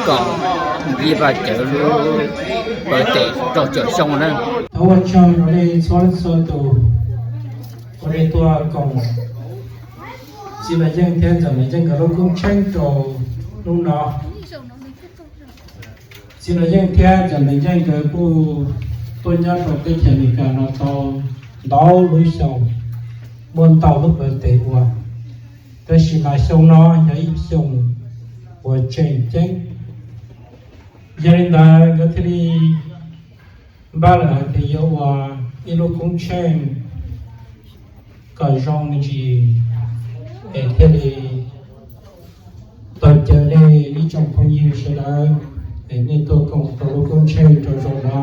Koom Yij Vaj Cawv lub birthday rau caum xyoo na. Thov ua tsaug rau nej txhua leej txhua tus uas nej tuaj koom Txiv Nraug Yeej thiab Ntxawm Nraug Yeej nkawd lub koob tsheej rau hnub no. Txiv Nraug Yeej thiab Ntxawm Nraug Yeej nkawd kuj tuaj nyob rau teb chaws Amelikas no tau ntau lub xyoo, muaj ntau lub birthday ua, tab sis mas xyoo no yog ib xyoo uas tseem ceeb. Yog li ntawd nkawd thiaj li npaj lawm hais tias yuav ua ib lub koob tsheej kom zoo me ntsis, es thiaj li tau caw nej ib tsoom phooj ywg sawv daws es nej tuaj koom rau lub koob tsheej rau zaum no.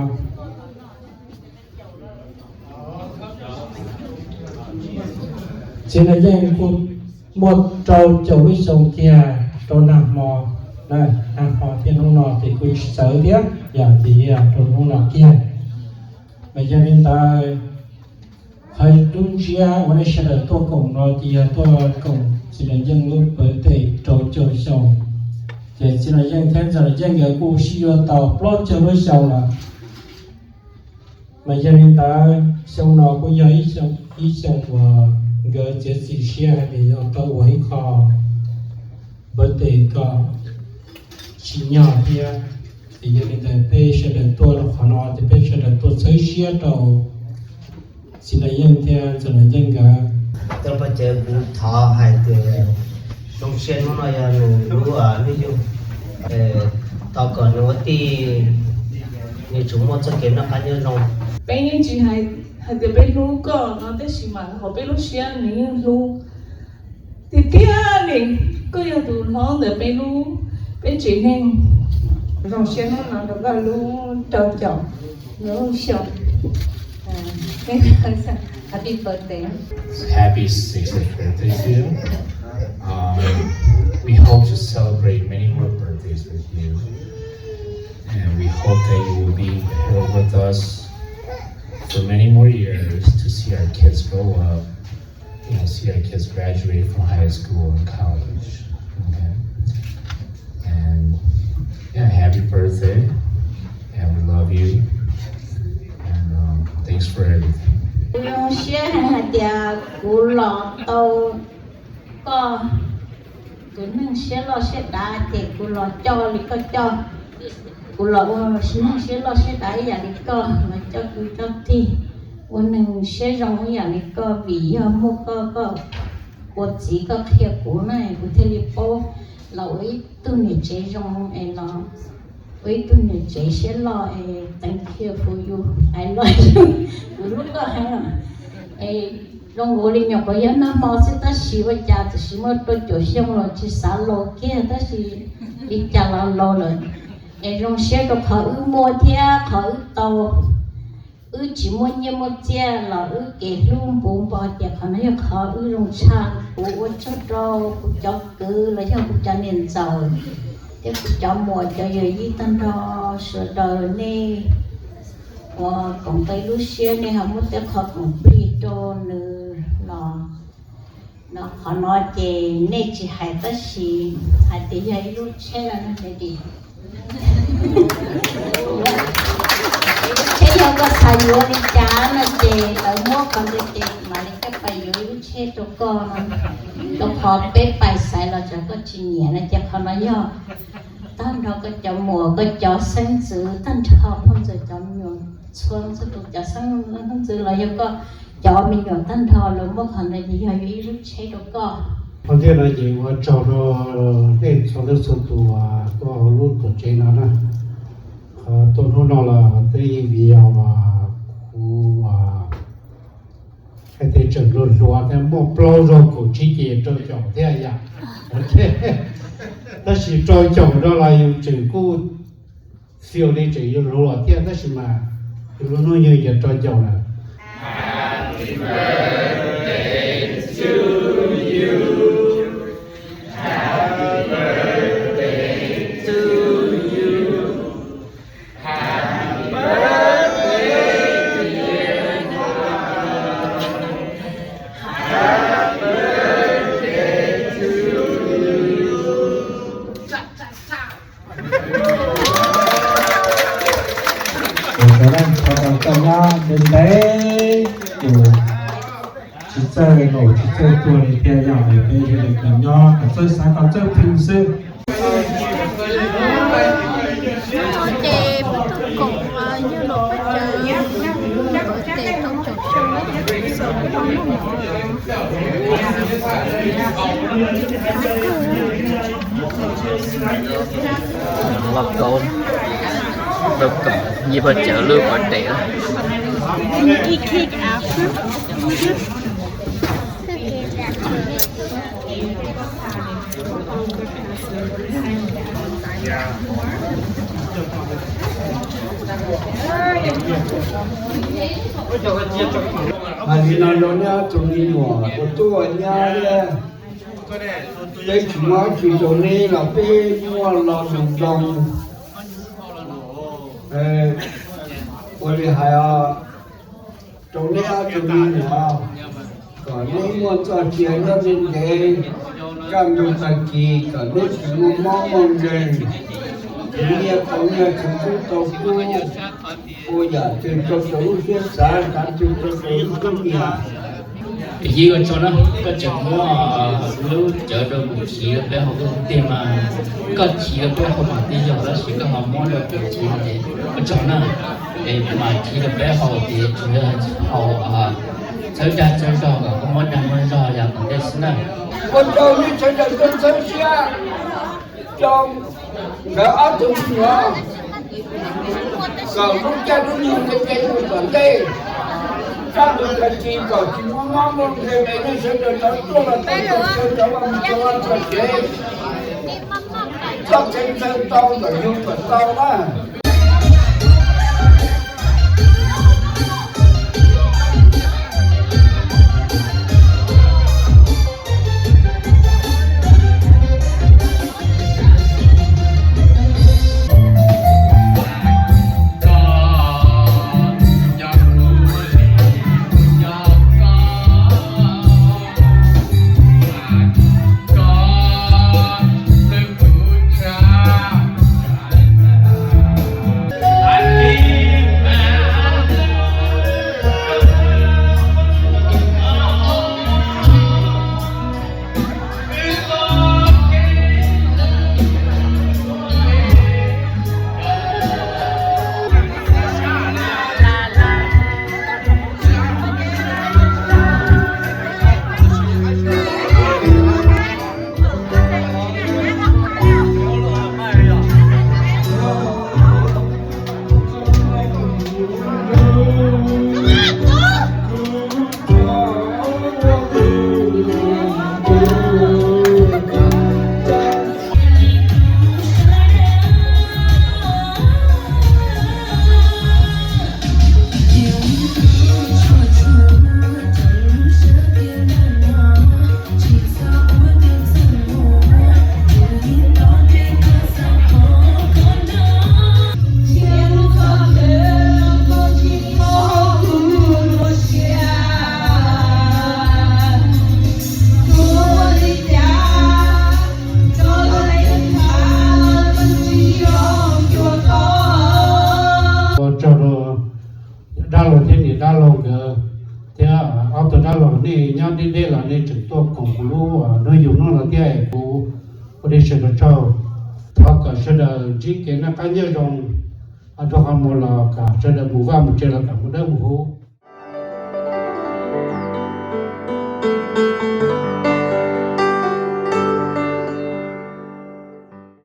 Txiv Nraug Yeej kuj muaj rau caum lub xyoo kiag rau nag hmo, nag hmo thiab hnub no ces kuj tsis txawv thiab, yog ces yog rau hnub no kiag. Mas yog li ntawd, qhov dub ntsiab uas nej sawv daws tuaj koom no ces yog tuaj koom Txiv Nraug Yeej lub birthday rau caum xyoo. Ces Txiv Nraug Yeej thiab Ntxawm Nraug Yeej nkawd kuj sib yuav tau plaub caug lub xyoo lawm. Mas yog li ntawd xyoo no kuj yog ib xyoo, ib xyoo uas nkawd txiav txim siab hais tias yuav tau ua ib qho birthday kom tsim nyog thiab. Ces yog li ntawd peb sawv daws tuaj rau qhov no ces peb sawv daws tuaj txhawb siab rau Txiv Nraug Yeej thiab Ntxawm Nraug Yeej nkawd. Tau pog Cawv kuv thov hais tias zoo siab hnub no yog nws lub hnub yug, thov kom nws ua tij, nws tsuas muaj txoj kev noj qab nyob zoo. Peb yeej tsis hais, hais tias peb hlub koj no tab sis mas hauv peb lub siab nws yeej hlub tiag tiag li. Koj yog tus hlob ntawm peb lub, peb tsev neeg. Zoo siab hnub no rau koj lub rau caum lub xyoo. Happy birthday. Happy sixtieth birthday to you. Um, we hope to celebrate many more birthdays with you. And we hope that you will be here with us for many more years to see our kids grow up, you know, see our kids graduate from high school and college. Okay? And yeah, happy birthday. And we love you. And um, thanks for everything. Kuv zoo siab heev hais tias kuv los tau koj tus neeg siab loj siab dav ces kuv los coj li koj coj. Kuv los ua neeg siab loj siab dav ib yam li koj, los coj kwv coj tij, ua neeg siab zoo ib yam li koj, vim yog muaj koj, koj ua txiv koj qhia kuv na kuv thiaj li paub los ua ib tug niam tsev zoo es los ua ib tug niam tsev siab loj es thank you for you, I love you. Kuv hlub koj heev. Es zoo nkaus li nyuam qhuav yog nag hmo xwb tab sis ua cas tam sim muaj rau caum xyoo los tsis xav laus kiag tab sis li cas los laus lawm. Es zoo siab rau qhov wb muaj thiab qhov wb tau. Wb tsis muaj nyiaj muaj txiaj los wb kev hlub npuv npo ces qhov no yog qhov wb zoo tshaj. Kuv ua tsaug rau kuv cov kwv los yog kuv cov niam ntxawm thiab kuv cov muam cov yawm yij tag nrho sawv daws nej uas koom peb lub siab nej ho muab tej qhov koom plig rau nws los no. Qhov no ces nej tsis hais tab sis hais tias yog ib lub tsheb no ne. Ib lub tsheb yog koj xav yuav li cas no ces lawv muab qhov ntawd ces mam li coj pais yuav ib lub tsheb rau koj no. Rau qhov peb pais xaiv los tsam koj tsis nyiam no ces qhov no yog tag nrho koj cov muam koj cov xeeb ntxwv tag nrho, phooj ywg cov me nyuam, txhua txhua tus cov xeeb ntxwv los yog koj cov me nyuam tag nrho lawv muab qhov ntawd ces yog yuav ib lub tsheb rau koj. Qhov tiag no ces ua tsaug rau nej txhua leej txhua tus tuaj hauv lub tuam tsev no na. Qhov tuaj hnub no los twb yog vim yog kuv hais tias tseem hluas hluas thiab muaj plaub zaug kaum tsib ces rau caum thiab yom. Tab sis rau caum no los yus tseem kuj xyuas li tseem yuav hluas thiab tab sis mas yus lub hnub nyoog yog rau caum lawm. Yog txhob tau koj nyob ntev ntev, kuv tsis txawj laus tsis txawj tuag li thiab, yog peb sawv daws koj nyob kom txawj xav kom txawj pw xwb. Ces peb tuaj koom nyuj los peb cawv, koom tes tau caum xyoo, loj kaub, loj kaub, yim pab cawv lub pov tes. Mas li no rau nej ob tug me nyuam ua tub ua nyab thiab, peb tsis muaj dab tsi rau neb los peb muaj lo lus zoo ua li hais rau neb ob tug me nyuam, kom neb muaj txoj sia nyob ntev ntev, kaj ntug tag kis kom neb tsis muaj mob muaj nkeeg, nyiaj tau nyiaj, txiv tub tau tub, ua yam twg rau txog lub siab xav, xav twg rau txog lub siab nyiam. Yij, ua tsaug na, koj tseem muab lub cawv rau kuv chiv rau peb haus, koj tiag mas, koj chiv rau peb haus mas twb yog, tab sis koj ho muab rau kuv chiv ces ua tsaug na. Es kuv mam chiv rau peb haus ces tsuas yog haus txhawb dag txhawb zog kom koj muab dag muab zog yav tom ntej xwb na. Ua tsaug nej sawv daws tuaj txhawb siab rau nkawd ob tug me nyuam, kom lub caij lub nyoog nce nce mus tom ntej, kaj ntug tag kis kom tsis muaj mob muaj nkeeg, nej sawv daws thov tuaj los tau, cov vaj mus cov vaj txog tsev, txoj kev ntxhawv tau kom yug kom tau na. Ua tsaug rau dab laug thiab niam dab laug nkawd thiab ob tug dab laug, nej nyob deb deb los nej tseem tuaj koom kuv lub hnub yug hnub no thiab, kuv ua dej sawv daws tsaug. Thov kom sawv daws ntsib kev noj qab nyob zoo, rau qhov muag los kom sawv daws mus vaj mus tsev los kom mus dawb mus huv.